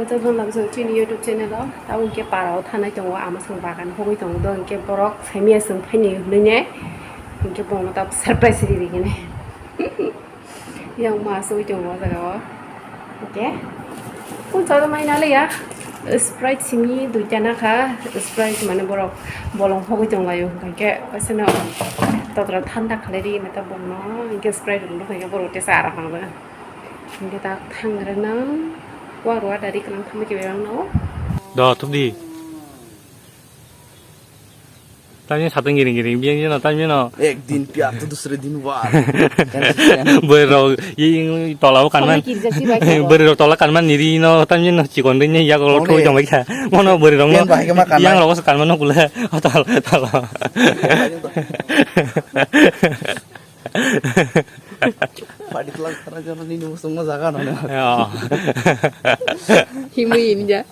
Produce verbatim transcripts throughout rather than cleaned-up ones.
Jotono nang chini YouTube channel o, tamo hwnkhe para o thanai tongo, ama chwng bagan hogwi tongo, do hwnkhe borok phaimya chwng phaini hwnwi ne, hwnkhe bono tab surprise ri ri hwnwi. Yang ma asugwi tongo o jaga o. Hwnkhe, phone charger mai naliya, Sprite simi duita nakha, Sprite mane borok bolong hogwi tonglaio, hwnkhe, aswkno totra thanda khlai ri mata bono, hwnkhe Sprite rok nukha hwnkhe borok tesa aram hangno. Hingke tak thang rwnang, wa rwa dari kalang thangma kebe rang no. Do, thupdi. Tamni satang giring giring, biyang jeno, tamni jeno. Ek din pyar to dusre din war. Bwrwi rok, i, i, tola o kanman. Samai kirjak si bai kabo. Bwrwi rok tola kanman niri no, tamni jeno chikon ring ne yak rok thoi tong bai kha. Mono bwrwi rok no. Yang rok kanman no kula. Tola, tola. Padi tlang khara jora nini musung ma jaga no. Ya. Himui inja.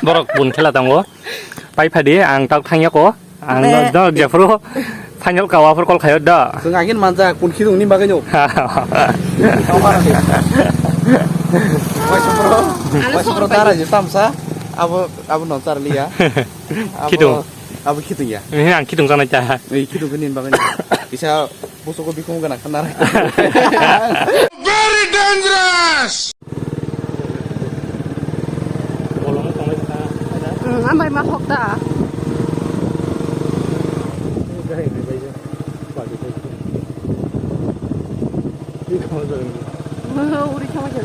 Borok bun khela tango. Pai phadi ang tak thangya ko. Ang no, no, jephru final kawa phur kol khayo da. Sung agin manja kun khidung ni bagai no. Kau mana ni? Wai supro. Wai supro tara je tamsa. Abo, abo non sar liya. Abo, khidung. Abo khidung ya. Eh, ang khidung sana cha. Eh, khidung ni bagai no. Bisa Busugo bikhung gana khana rai. Very dangerous! Bolong tonglai kha. Hmm, ambai ma thok da. Uri thama khe.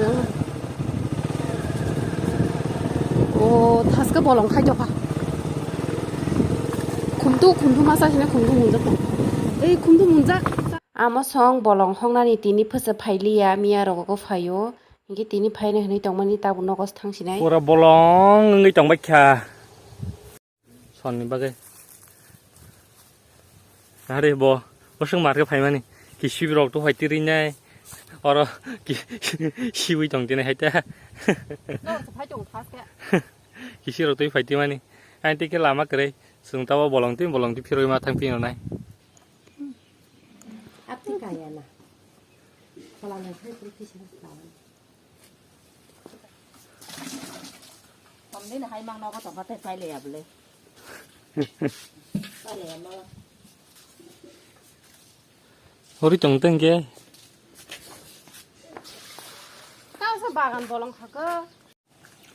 O, thaske bolong khai tokha. Khumtu, khumtu masa hina khumtu munjak. Ei, khumtu munjak. Amo song bolong hongnani tini phwswk phailiya, miya rogo phaio. Hinkhe tini phaino hinwi tongmani tabuk nogo thang sinai. Pura bolong wngwi tongbaikha. Sonni bagwi. Are bo, bosong marke phaimani. Kisi rok to phaitwi rinai. Oro ki-, siwi tong tini haita. Kisi rok twi phaitwi mani. Aini tei khe lama kwrwi. Chwng tabo bolong twi bolong twi phirwi ma thang phino nai. Ati kaya na. Phalangni phai phuru kisa phalangni. Tomdini hai mang nogo tongkha tei pailaiya bwle. Pailaiya ma. Hori tong teng ke. Tao sa bagan bolong khaka.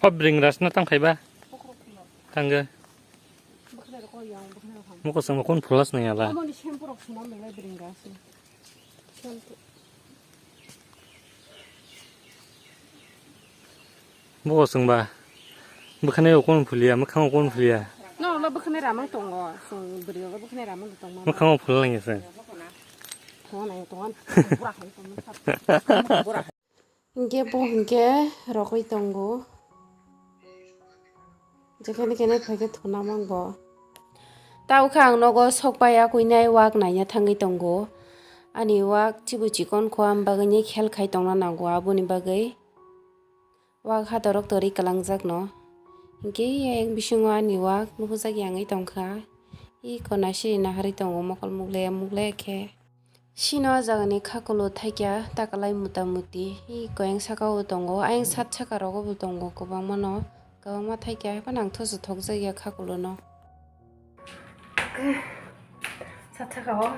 O bring ras na tang phaiba. Tangga. Moko sangma kon phulas nang yala. Amoni shampoo rok sumam belai bring ras. Shampoo. Moko sangba. Bwkhani o kon phulia, mwkhang o kon phulia. No, no bwkhani ramang tongo. Sung bwrwi o bwkhani ramang tongo. Mwkhang o phul lang yasa. Phul lang tongo. Bura hai tongo. Bura. Hinkhe bo hinkhe rogwi tongo. Jekhane kene phaikhe thuna mango. Tao khe ang nogo sok pai ya kuinai wak naina thangwi tongo. Ani wak chibu chikon kho, am bagwini khel khai tongna nango, aboni bagwi wak hadorok torwi kwlangjakno. Hinkhe ayang bisingo ani wak nuhujak yangwi tongkha. Iko nasiri naharwi tongo mokol mugle mugle khe. Chini o jagani khakulo thaikya takalai muta muti, i koyang saka o tongo, ayang sat saka rogo bo tongo kwbangma no, kwbangma thaikya, haikhe nang thusu thokjak ya khakulo no. Sat saka o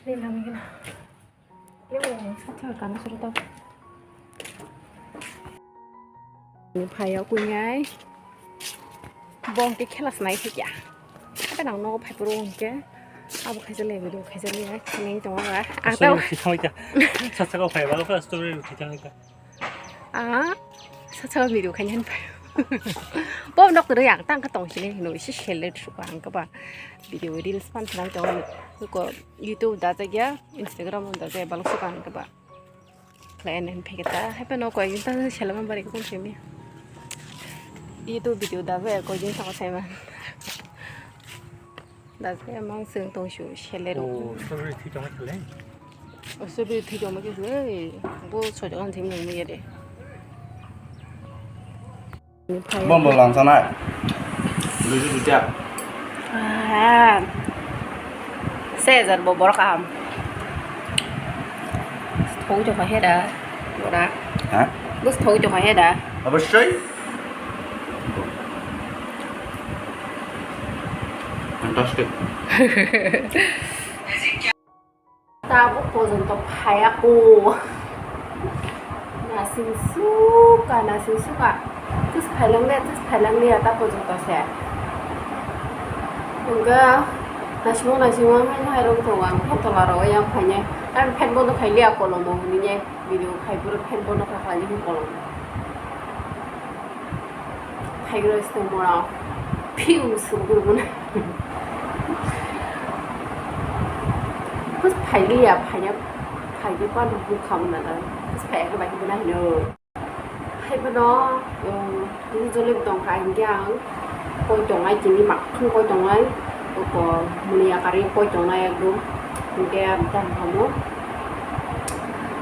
ri lamwi gana. Yo, sat saka kana suru to. Phai o kuinai. Bo hwnkhe khela se nai thai kya. Ate nang nogo phai phuru hwnkhe. Abo khaisa le, video khaisa le, khainai tongo ba. Ang tao. Sorry, thwi thangbai kha. Sat saka phai ba, kha story thwi thangbai kha. Ah, sat saka video khainai phai. Bo nok twi ang tang kha tong sini hino isi sele thru ang kha ba. Video reels pan thang tongo. Ko YouTube da ja gya, Instagram da ja balok sukang kha ba. Khlai nai phai khe ta, hai phano koi ta selama bari khe phone simi. YouTube video da be koi din sama sai ma. Da be mang sing tong shu sele ro. Oh, strawberry thui tong khle. Oh, strawberry thui tong khle. Bo so jong thim nang mi de. Bombo langsanai. Luju dutia. Ah. Se hajar bo borok kaham. Thogwi tongkha he da. Bora. Ha? Bus thogwi tongkha he da. Obossoi. Tabuk porjonto phaiya ko. Nasing suka, nasing suka. Tus phailang le, tus phailang le, ta porjonto se. Hingke nasing, nasing, hai, hai rok tongo, ang phen tola rok yang phainai. Ang phen bono khai liya kolomo hwnwi, video khai phuru phen bono khai khlai ni kolomo. Phaigroi se mora. Phiu se gurgun. Bus phailiya, phaiya, phailiya pano bukha mona da. Bus phaiya khe bai buna hino. Hai bono, um, tini jolib tongkha hingke ang koi tongnai tini makhung koi tongnai. Oko muni yakari koi tongnai ekdom. Hingke ang tamo.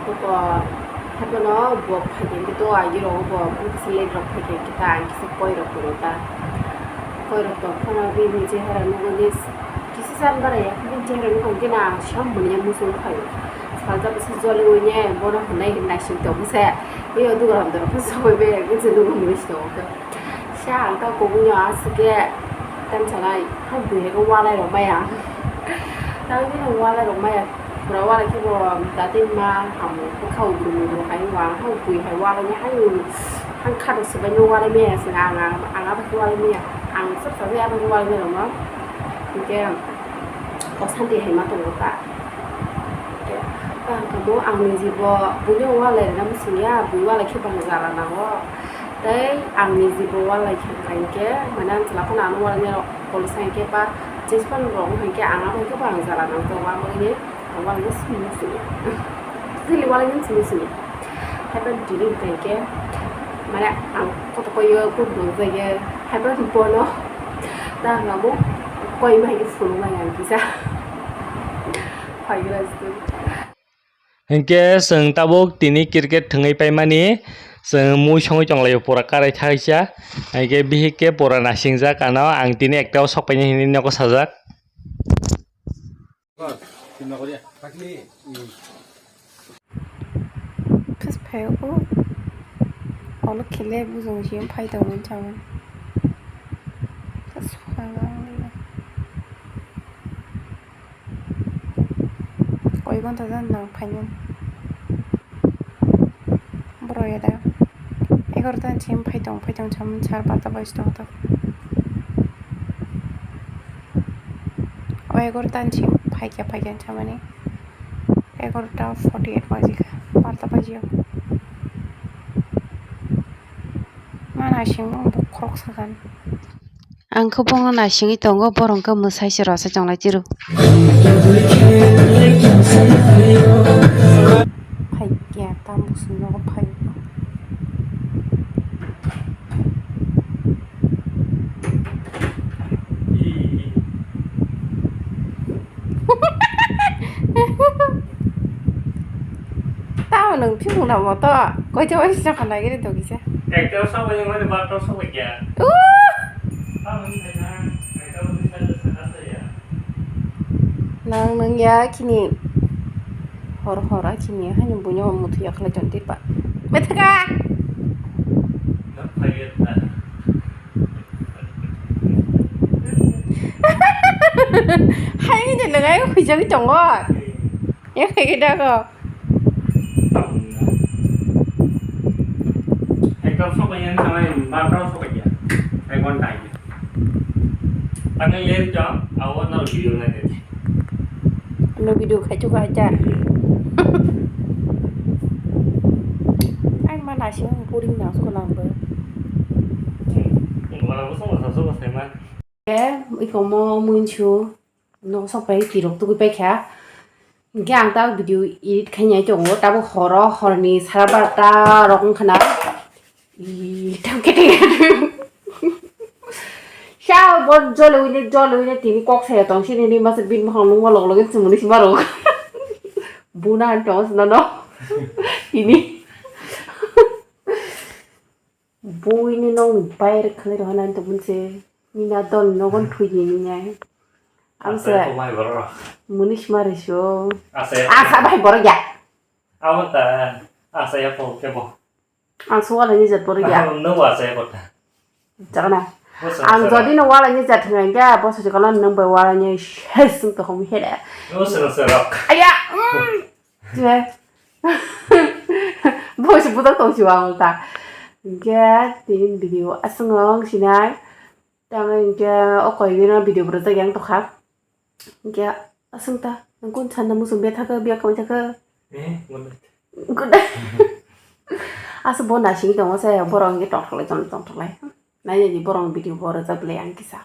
Oko haiphano bo phaikhe to agi rok bo kisa late rok phaikhe kita ang kisa koi rok tong ta. Koi rok tong phano bini chehara nugo ni kisa san bara ya bini chehara nugo hingke na ang sam muni ya muchung phaio. Salsa bisi joli wine bono hwnai hwnai sing tong se. Yo dugram dor pha sokoi be kisa nugo muni sing tong. Sa ang ta kubui no aswk khe tei sanai, ha bui hai khe walai rok maya. Tei bini walai rok maya, pura walai khe bo datin ma hamu khe kha bui bui hai wa, ha bui hai walai ni hai, ha kha rok swbai no walai maya se ang, ang, ang abo khe walai maya, ang sab sab abo khe walai maya rok no. Hingke. Osanti hai ma tongo ta. Tei ang kamo ang ni jibo buino walai rwna muchung ya, bui walai khe bang jala nango. Tei ang ni jibo walai khe wngkha hinkhe, mane ang chwla phano ano walai nai rok kolisa hinkhe ba jespan rok wngkha hinkhe ang abo hinkhe bang jala nang tongo, amo hini ang walai no simi muchung ya. Totally walai no simi muchung ya. Haiphano tini hwnkha hinkhe, mane ang koto koi o kuk nukjagwi, haiphano bono ta ang abo koi bai khe phunuknai ang kisa. Phaigra se. Hinkhe chwng tabuk tini cricket thwngwi paimani, chwng mui songwi tonglaio pura karai thaisa, hinkhe bihik khe pura nasingjak ano, ang tini ekta o sok painai hinwi nogo sajak. Khe phai o, olo khele bujong si phai tongmani chamani. Koi ghonta jani nang phainani. Borok ya da egarota ni simi phai tong, phai tong chamani sar barta baji tong ta. O egarota ni simi phaikya, phaikya chamani. Egarota forty eight baji kha, barta baji o. Ma naising bo khorok sakan. Ang khe bono naisingwi tongo, borok khe mwsai se rwsai chonglai chiro. Phaikya, tambo songno phaio. Tamo nwng phimung na moto? Koito waisa chakha nagiri to kisa. Ekta sabai mani barta sabai kya? Uh! Tamo ni khaina, ekta ni khaina sakha saya. Nang nang ya kini hor hor a kini hani buino mutu ya khlai tonti pa. Methaka. Hai ni de nang ai khuijagwi tongo. Ya khai ke dago. Ekdom sobai yang sama yang bakal sobai ya. Ekon tai. Pakai ler jam, awal nol video na deh. Ano video khai chuka aja. Ai mana sih boring na suka nang ber. Mana bosan bosan suka saya mah. Eh, iko mo muncul. Nok sok pai tirok tugui paikha. Hinkhe ang ta video edit khainai tongo, tabuk horo, horni sara barta rok wngkhana. Ih, tam kete. Sa bo jole wine, jole wine tini kok saya tong sini ni masa bin mohang nungma log login sumuni sima rok. Buna han tongo sinono. Ini. Buini nokni bayre khlai rw hwnani tongmani se. Nini a dol nogo thwi di nini ai. Ang se. Asa ko mai borok. Muni sima rw sio. Asa ya. Asa bai borok ya. Abo ta asa ya po ke bo. Ang suwa lai ni jat borok ya. Ang no asa ya kota. Chakna. Ang jodi no wala ni jathwng ang khe bo sujukano nwng bai wala ni ses wng tong hede. Aya. Je. Bo se budak tong si wang ta. Hingke tini video aswng wng sinai. Tamo hingke o koi bini video bo rwjak yang tokha. Hingke aswng ta nang kun sanda musung bia thaka bia kamai thaka. Good. Asa bo nasing tongo se borok hingke tongthoklai tong tongthoklai. Nai di borok video bo rwjak le yang kisa.